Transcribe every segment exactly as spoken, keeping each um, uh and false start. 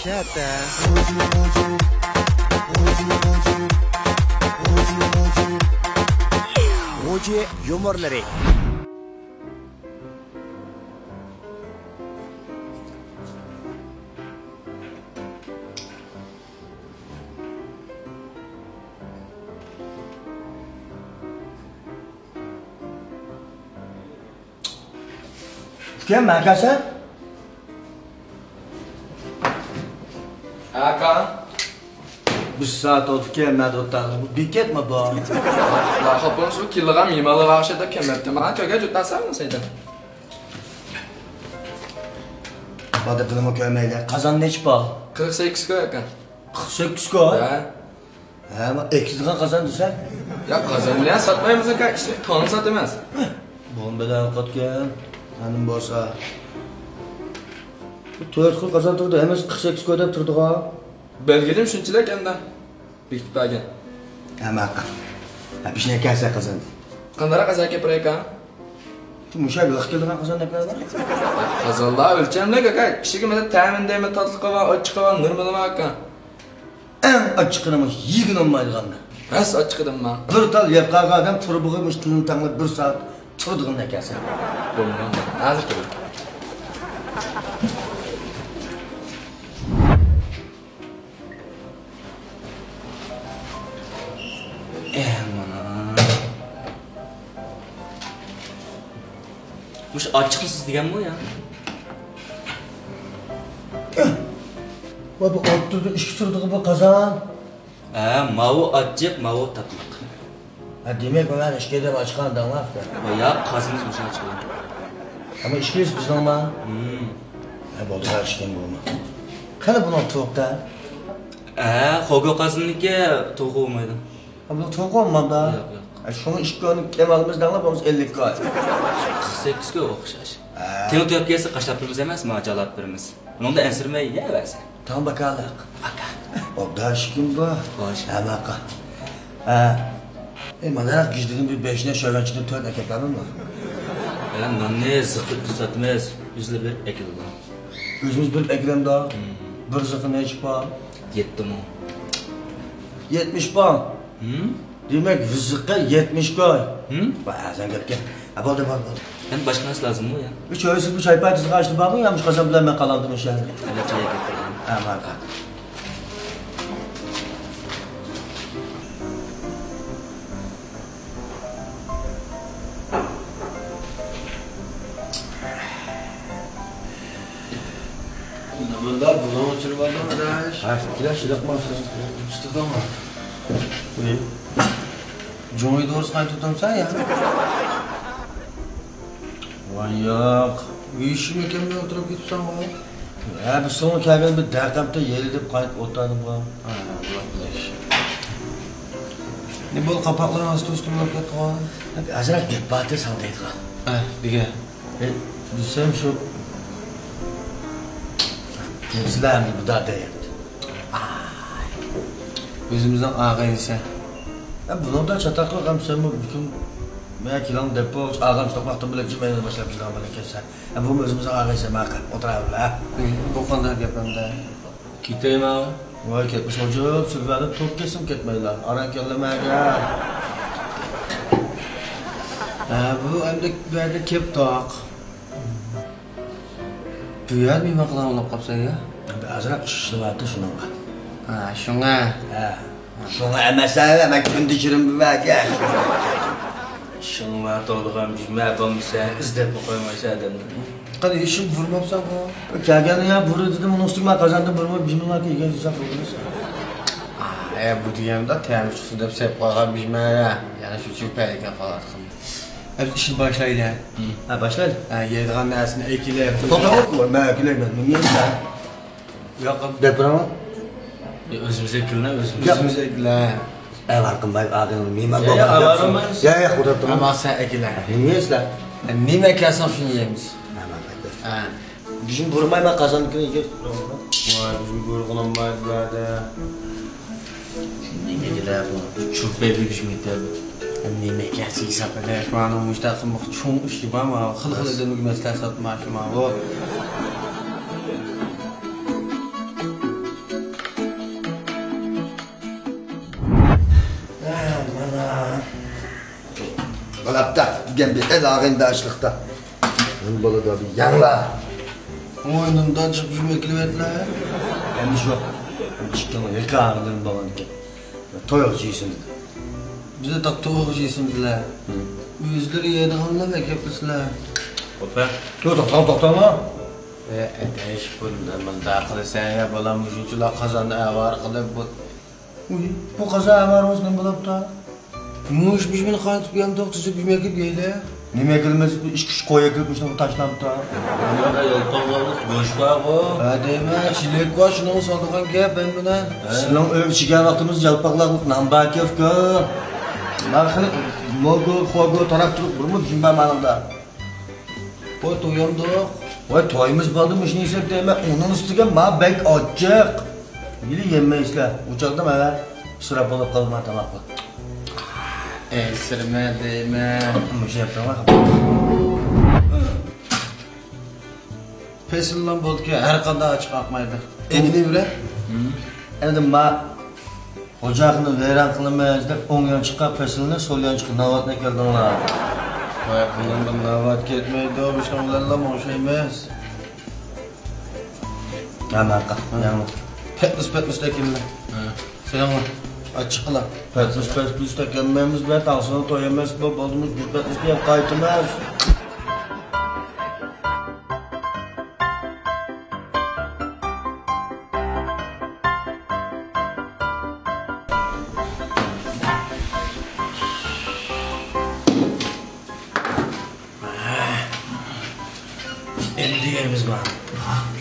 شەتە. غۇجى يۇمۇرلىرى. ئۇكام، مەن كەلسەم؟ ئاكا. بىر سائەت بولدىكەن، مەن ئولتۇرغىلى. بۇ بېكەتمۇ بۇ؟ لا، خاپا بولمىسا، بۇ كېلىدىغان مېھمانلارغا ئوخشايدۇ، كەلمەپتۇ. ماڭا كۆرگەن جۇتاسەن سەيدە. بادا بۇنىمۇ كۆرمەيلى. قازان نەچچە پۇل؟ قىرىق سەككىز كوي ئاكا. قىرىق سەككىز كوي؟ ھە. ھە، ما ئەكىزىدىغان قازان دېسەم. يا، قازان بىلەن ساتمايمىز ئاكا، ئىشلىك تاڭ ساتىمىز. بۇنىڭ بىلەن قاتكەن، ھەنىم بولسا. بۇ تۆت خىل قازان تۇرىدۇ، ھەممىسى قىرىق سەككىز كوي دەپ تۇرىدىغان. بەلگىلىمە شۇنچىلىك ئەمدى. بېكىتىپ بەرگەن. ھە، ماقۇل. ھە، بىشنى كەلسە قازان. قانداقراق قازان كەپ بېرەيكا؟ شۇ مۇشۇ بىر كېلىدىغان قازان دەپ بەرگەن. قازانلار ئۆلچەملىك ئاكا. ئىچىگە مەسىلەن تەمىنى دەيمەن، تاتلىقى بار، ئاچچىقى بار، نورمىلى بار ئاكا. ئەڭ ئاچچىقىنى مۇشۇ يېگىلى بولمايدىغاننى. راست ئاچچىقىدىنما؟ بىر تال يەپ قالغان ئادەم تۇرۇبىغا مۇشۇ تىلىنى تاڭلاپ بىر سائەت تۇرىدىغىنىنى ئەكەلسە. بولمايدۇ. ھازىر كېلىمەن. ئەھ، مانا. مۇشۇ ئاچچىقسىز دېگەنمۇ يا؟ ۋاي، بۇ ئوتتۇرىدا ئىككى تۇرىدىغۇ بۇ قازان. ھە، ماۋۇ ئاچچىق، ماۋۇ تاتلىق. ھە، دېمەك، مانا ئىككى ئادەم ئاچقان دەڭلار ئۇكا. ياق، قازىنىمىز مۇشۇ ئاچقان. ئەمما ئىككىلىسى بىزنىڭما؟ ھىم. ھە، بولدى، ئىككى بولما. قېنى بۇنىڭ تۇغۇقتا؟ ھە، خوگو قازىنىڭكى تۇغۇقى بولمايدۇ. ھە، بۇنىڭ تۇغۇقى بولمامدا؟ ياق، ياق. ھە، شۇڭا ئىككى كوينى كەم ئالىمىز دەڭلار، بولمىسا ئەللىك كوي. قىرىق سەككىز كوي ئوخشاش. ھە. تېڭ تۆپ كەلسە قاچىلاپ بېرىمىز ئەمەس، ما جالاپ بېرىمىز. بۇنىڭدا ئەنسىرىمەي يەۋەرسە. تاڭ باكالىق. ئاكا. ئوبدان ئىشكىن بۇ. خوش. ھە، ماقا. ھە. ئەي، مانا گىجدىدىن بىر بەشنى، شۆۋەنچىدىن تۆتنى ئەكەپ بەرمەمدۇ؟ ھە، ناننى زىققا كۆرسەتمەس. ئۆزلىرى بېرىپ ئەكېلىدۇ. ئۆزىمىز بېرىپ ئەكېلەمدۇ؟ ھىم. بىر زىققا نەچچە پۇل؟ يەتتە مىڭ. يەتمىش پۇل؟ ھىم؟ دېمەك، بىر زىققا يەتمىش كوي. ھىم؟ ۋاي، ئەرزان گەپكەن. ھە، بولدى، بولدى، بولدى. يەنە باشقا نەرسە لازىممۇ يا؟ ئۈچ ئۆيسىز، بۇ چاي پاي تىزغان ئىشتا بارمۇ يا؟ مۇشۇ قازان بىلەن مەن قالامدىمۇ شۇ يەردە؟ ئەنە چاي ئەكەپ بېرىمەن. ھە، ماقۇل. نېمىلا بۇلۇڭ ئۆچۈرۈۋالدىڭ، ئاداش؟ ھە، كېلە، شۇنداقما؟ ئۈستىدىڭمۇ؟ نېمە؟ جۇڭيى دورىسى قاينىتىۋاتامسەن يا؟ ۋاي ياق، يېيىشىمۇ كەلمەي ئولتۇرۇپ كېتىپسەنغۇ. ھە، بىز سوڭا كەلگەن بىر دەقىقەمدە يەيلى دەپ قايتىپ ئولتۇردۇم. ھە، بولۇپتۇ ئىش. نېمە بولدى، قاپاقلىرىڭ ئاستا ئۈستۈن بولۇپ كەتتىغۇ؟ ئازراق گەپ بار ساڭا دەيدىغان. ھە، دېگە. ئە، دېسەم شۇ. نېمىسىلەر بۇدا دەيدۇ. ئۆزىمىزنىڭ ئاغىنىسى. ئە، بۇنىڭدا چاتاق يوق، ھەم سەنمۇ بۈگۈن مەن كېلىڭ دەپ بولغۇچە ئاغام شۇنداق ۋاقتىم بىلەن جىمەينى باشلاپ كېلىدىغان بولىدىكەنسەن. ئە، بۇمۇ ئۆزىمىزنىڭ ئاغىنىسى، ماقۇل، ئولتۇراۋېرىڭ. بۇ قانداق گەپ ئەمدى؟ كېتەيمۇ؟ ۋاي، كەتمىسە ئوجۇپ سۆزلەردىن توپ كەتسىمۇ كەتمەيلا. ئاران كەللىمەگە. ھە، بۇ ئەمدى بۇ يەرگە كەپتۇق. بۇ يەردە مېھمان قىلغان بولۇپ قاپسەن يا؟ ئازراق ئىش ئىشلىۋاتىدۇ شۇنىڭغا. ھە، شۇڭا. ھە. شۇڭا ئەمەس، ھە، مەن كۈندە چىرىم بۇ يەرگە. شۇڭا تولىغان بىمە بولمىسا ئىزدەپمۇ قويمايسەن ئادەمنى. قېنى، ئىشىم بۇرماپسەنغۇ؟ كەلگەندە يا بۇرى دېدىم، ئۇنىڭ ئۈستىگە مەن قازاندىن بۇرما بىمىلاركە يېگەن دېسەم بولمايسەن. ئا، ئە، بۇ دېگەندە تەمى چىقسۇن دەپ سېلىپ قالغان بىمە يا. يەنە شۇ چۆپەيگە قالاتقان. ئەمدى ئىشنى باشلايلى. ھە، باشلايلى. ھە، يەيدىغان نەرسىنى ئەكېلىپ. توختاپ، مەن ئەكېلەيمەن. نېمە يەيسەن؟ ياق، دەپ بېرىڭ. يا، ئۆزىمىز ئەكېلىڭ، ئۆزىمىز. ياق. ئۆزىمىز ئەكېلىڭ. ئەي، ۋارقىنباي ئاغىنىڭ مېھمان يا، بولغان يا، ئاۋارە ئەمەس. يا، يا، خۇدا تۇرۇڭ. ئەمما سەن ئەكېلە. نېمە يەيسىلەر؟ نېمە ئەكەلسەڭ شۇنى يەيمىز. ھە، ماقۇل. ھە. بىزمۇ بۇرمايمەن قازاندىكىنى يېگەن. ۋاي، بىزمۇ بۇرغىنىمايدۇ بۇ يەردە. نېمە دېگىلە بۇ؟ چۆپەي بىر بىزمۇ يېتەر. نېمە ئەكەلسە ھېساب ئەدەش، مانا مۇشتاق قىلماق چوڭ ئىش، مانا خېلى خىل ئادەمگە مەسلىھەت ساتماقچى مانا بۇ. قالاپتا دېگەن بىر ئەل ئاغىنىداشلىقتا. نېمە بولىدۇ بىر يەڭلا. ئويۇنۇمدان چىقىپ يۈرمەي كېلىۋەتلە. ئەمدى شۇ. ئىككىڭلار ھېكايىڭلىرىم بولغانىكەن. تويغا جىيسىن دېدى. بىزنى تاق تويغا جىيسىن دېدىلە. ئۆزلىرى يەيدىغانلار ئەكەپلىسىلە. خوپە. يوق، توختاڭ، توختاڭلار. ئەي ئەدەش، بۇ مۇنداق قىلىسەن يا بالام، مۇشۇنچىلا قازاننى ئاۋارە قىلىپ بۇ. ئۇي، بۇ قازان ئاۋارە بولسا نېمە بولاپتۇ؟ مۇش، مۇش مېنى قاينىتىپ يەمدۇق، تۈزۈك يېمەك يەپ يەيلى. نېمە قىلىمىز، بۇ ئىككى ئۈچ قوي ئەكىلىپ مۇشۇنى تاشلاپتۇ. بۇنىڭدا يالپاقلىق گۆش بارغۇ. ھە دەيمەن، چىلەك بار، شۇنىڭغا سالىدىغان گەپ ھەممىنى. سىلەرنىڭ ئۆيگە ئىچىگەن ۋاقتىمىز يالپاقلىق نان بار گەپكۇ. مانا خېلى موگو، خوگو تاراپ تۇرۇپ بىرمۇ چۈشىنىمەن مانىڭدا. ۋاي تويامدۇق. ۋاي تويىمىز بولدى، مۇشۇنى يېسەك دەيمەن، ئۇنىڭ ئۈستىگە ما بەك ئاچچىق. ھېلى يېمەيسىلەر، ئۇ چاغدا مانا ئىسراپ بولۇپ قالىدىغان تاماقلار. ئەنسىرىمە دەيمەن. مۇشۇ يەپ تۇرۇڭلار. پەسىللام بولدىكى، ھەر قانداق ئاچچىق ئاقمايدۇ. ئەمدى ئەمدى ما ئوچاقنى ۋەيران قىلىمىز دەپ، ئوڭ يانچۇققا پەسىلنى، سول يانچۇققا ناۋاتنى ئەكەلدىڭلار. ۋاي، بۇنىڭغا ناۋات كەتمەيدۇ، بۇنىڭ بىلەنلا ئوخشايمىز. ھە، ماقۇل. ھە. ياڭ. پەتنۇس، پەتنۇس ئەكەلدىڭلار. ھە. سېنىڭ ئاچچىقىلا. پەتنۇس، پەتنۇس ئەكەلمەيمىز بە، تاڭسىنىڭ تويى ئەمەس بۇ، بولدىمۇ بىر پەتنۇسنى يەپ قايتىمىز. ئەمدى يەيمىز ما؟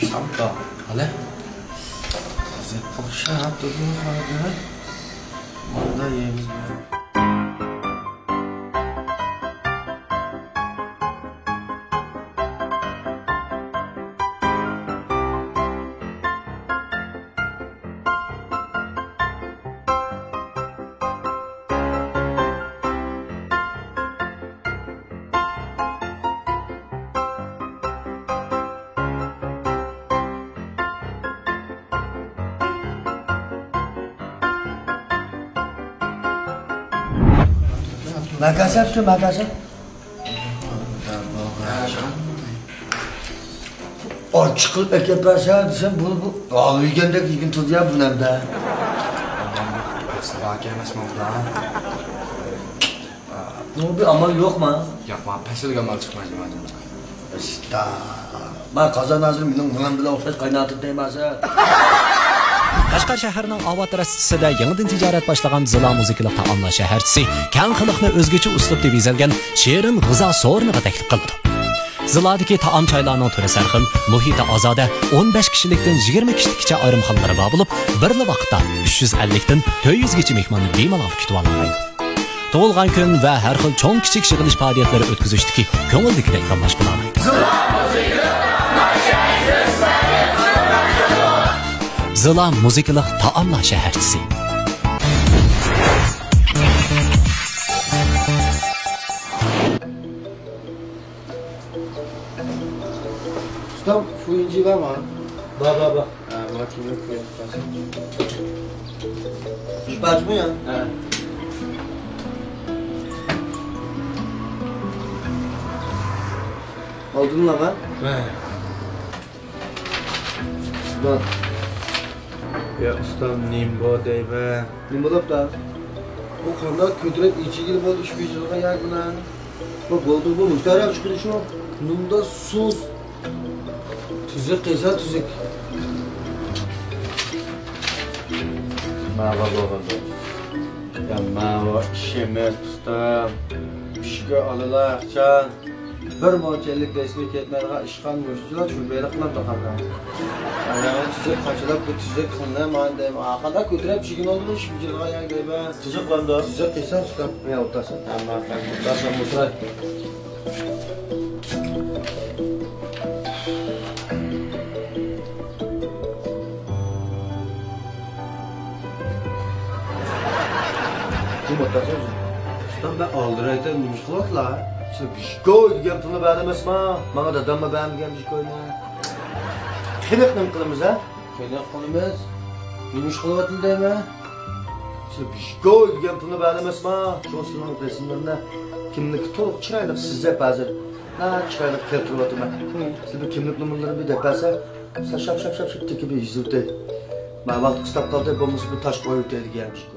شامپا. قالە. ئوخشاپ تۇردى، قارىدى. ماندا يەيمىز ما؟ مەكەسەپ شۇ، مەكەسەپ. ئاچچىق قىلىپ ئەكەپ بەرسە دېسەم، بۇ، بۇ ئاۋۇ يېگەندەك يېگىن تۇردى يا بۇ نەمدە. سىلەرگە ئەمەسمۇ بۇ؟ بۇ بىر ئامال يوقما؟ ياق، ماڭا پەسىلگە ئامال چىقمايدۇ ماجىم. ئىشتا. ما قازان ھازىر مېنىڭ مېڭەم بىلەن ئوخشاش قايناۋاتىدۇ دەيمەنسە. قەشقەر شەھىرىنىڭ ئاۋات دەرسىسىدە يېڭىدىن تىجارەت باشلىغان زىلا مۇزىكىلىق تائاملار شەھەرچىسى كەڭ خەلقنى ئۆزگىچە ئۇسلۇبتا بېزەلگەن شېرىن غىزا سورۇنىغا تەكلىپ قىلىدۇ. زىلادىكى تائام-چايلارنىڭ تۈرى سەرخىل، مۇھىتى ئازادە، ئون بەش كىشىلىكتىن يىگىرمە كىشىلىككىچە ئايرىم خانىلىرى بار بولۇپ، بىرلا ۋاقىتتا ئۈچ يۈز ئەللىكتىن تۆت يۈزگىچە مېھماننى بىمالال كۈتۈۋالالايدۇ. تۇغۇلغان كۈن ۋە ھەر خىل چوڭ-كىچىك يىغىلىش پائالىيەتلىرى ئۆتكۈزۈشتىكى كۆڭۈلدىكىدەك داملاشمىلار. زىلا مۇزىكىلىق تائاملار شەھەرچىسى. ئۇستام، فۇيىنجى بارمۇ؟ بار، بار، بار. ھە، بار، كېلىپ قويۇپ بەرسەم. ئۈچ پارچىمۇ يا؟ ھە. ئالدىنلا بار. ھە. بار. يا ئۇستام، نېمە بار دەيمەن؟ نېمە بولۇپتا؟ بۇ قانداق كۆتۈرۈپ ئېچىگىلى بولدى، ئىش بېجىرىدىغان ياكى بۇنى؟ بۇ بولدى، بۇ مۇشتەرى چىقىدۇ شۇ. نۇندا سۇس. تۈزۈك قىلسا تۈزۈك. ماۋا بولغاندا. يا ماۋا ئىش ئەمەس، ئۇستام. ئىشكە ئالىلا ئىخچان. بىر مونچە ئەللىك دەسمى كەتمەيدىغان ئىشخانا مۇشۇنچىلا چۈمبەيلىق قىلامدۇ قانداق؟ ئاياغى تۈزۈك قاچىلاپ بۇ تۈزۈك قىلىنە مانا دەيمەن. ئاقاندا كۆتۈرەپ چىگىن ئولدۇرۇش بىجىرغان ياق دەيمەن. تۈزۈك قىلامدۇ؟ تۈزۈك قىلسا ئۇستام. مەن ئولتۇرسام. ھەممە ئولتۇرسام ئولتۇراي. كىم ئولتۇرسا ئۇستام، مەن ئالدىرايتىن نېمە ئىش قىلىۋاتىلا؟ سىز بىشكوي دېگەن پۇلنى بەردىڭىزما؟ ماڭا داداممۇ بەرمىگەن بىشكوينى. قېنىق نېمە قىلىمىز ھە؟ قېنىق قىلىمىز. نېمە ئىش قىلىۋاتىلا دەيمەن؟ بىشكوي دېگەن پۇلنى بەرەلمەسما؟ شۇڭا سىلەرنىڭ رەسىملىرىنى كىملىككە تولۇق چىرايلىق سىزىپ ھازىر. ھە، چىرايلىق كەلتۈرۈۋاتىمەن. سىلەر بىر كىملىك نومۇرلىرىنى بىر دەپ بەرسە، سىلەر شاپ، شاپ، شاپ، شاپ تېكىپ يېزىۋېتەي. مانا ۋاقىت قىستاپ قالدى، بولمىسا بىر تاش قويۇۋېتەي دېگەن بىشكوي.